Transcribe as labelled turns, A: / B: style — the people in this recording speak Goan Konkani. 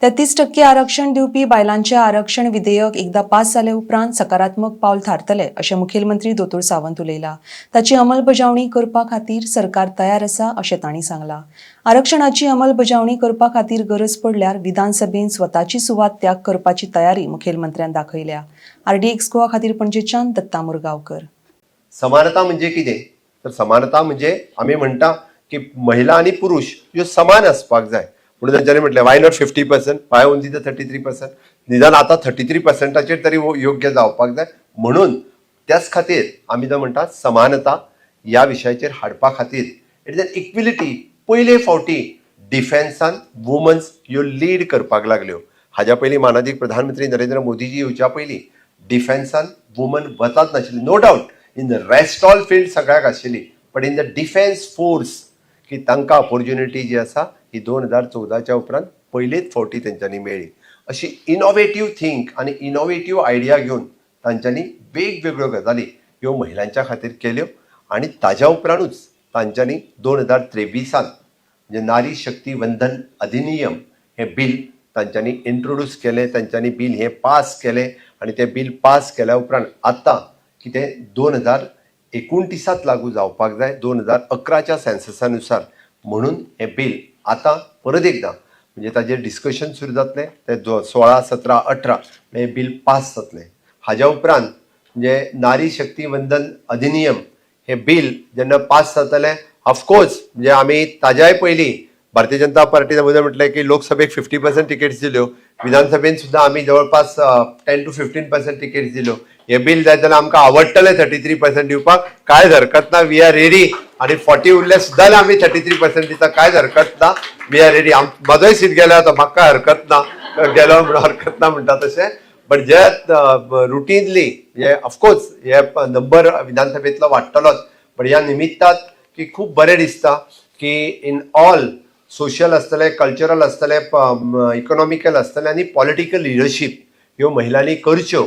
A: 33% आरक्षण दिवपी बायलांचें आरक्षण विधेयक एकदा पास जाले उपरांत सकारात्मक पावल थारतलें अशें मुखेलमंत्री दोतोर सावंत उलयला. ताची अंमलबजावणी करपा खातीर सरकार तयार आसा अशें तांणी सांगलां. आरक्षणाची अंमलबजावणी करपा खातीर गरज पडल्यार विधानसभेन स्वताची सुवात त्याग करपाची तयारी मुखेलमंत्र्यान दाखयल्या. आरडीएक्स गोवा खातीर पणजेच्यान दत्ता मुरगांवकर.
B: समानता म्हणजे कितें? तर समानता म्हणजे आमी म्हणटा की महिला आनी पुरुष ह्यो समान आसपाक जाय. म्हणून तांच्यांनी म्हटलें, why not 50%, why only the 33%? निदान आतां 33%चेर तरी हो योग्य जावपाक जाय. म्हणून त्याच खातीर आमी जो म्हणटा समानता ह्या विशयाचेर हाडपा खातीर, it is an equality. पयले फावटी डिफेन्सान वुमन्स ह्यो लीड करपाक लागल्यो. हाज्या पयलीं मानादीक प्रधानमंत्री नरेंद्र मोदीजी येवच्या पयलीं डिफेन्सान वुमन वचात नाशिल्ली. No doubt, in the rest all field सगळ्याक आशिल्ली, but in the defence force की तांकां ऑपॉर्च्युनिटी जी आसा ही 2014च्या उपरांत पयलेच फावटी तेंच्यांनी मेळ्ळी. अशी इनोवेटीव थिंक आनी इनोवेटीव आयडिया घेवन तांच्यांनी वेगवेगळ्यो गजाली ह्यो महिलांच्या खातीर केल्यो आनी ताज्या उपरांतूच तांच्यांनी 2023त म्हणजे नारी शक्ती वंदन अधिनियम हें बील तांच्यांनी इंट्रोड्यूस केलें. तांच्यांनी बील हें पास केलें आनी तें बील पास केल्या उपरांत आतां कितें 2029त लागू जावपाक जाय 2011च्या सेन्ससा नुसार. म्हणून हें बील आतां परत एकदां म्हणजे ताजेर डिस्कशन सुरू जातलें. तें 16, 17, 18 हें बील पास जातलें. हाज्या उपरांत म्हणजे नारी शक्ती वंदन अधिनियम हें बील जेन्ना पास जातलें, ऑफकोर्स म्हणजे आमी ताज्याय पयलीं भारतीय जनता पार्टीन अगोदर म्हटलें की लोकसभेक 50% तिकेट्स दिल्यो, विधानसभेन सुद्दां आमी जवळपास 10 to 15% tickets दिल्यो. हें बील जाय जाल्यार आमकां आवडटलें 33% दिवपाक, कांयच हरकत ना, we are ready. आनी 40 उरले सुद्दां जाल्यार आमी 33% दिता, कांयच हरकत ना, we are ready. म्हाजोय सीट गेल्यार आतां म्हाका कांय हरकत ना, गेलो म्हणून हरकत ना म्हणटा तशें. बट जे रुटीनली हे ऑफकोर्स हे नंबर विधानसभेतलो वाडटलोच. बट ह्या निमित्तात की खूब बरें दिसता की इन ऑल सोशल आसतलें, कल्चरल आसतलें, इकॉनॉमिकल आसतलें आनी पॉलिटिकल लिडरशीप ह्यो महिलांनी करच्यो.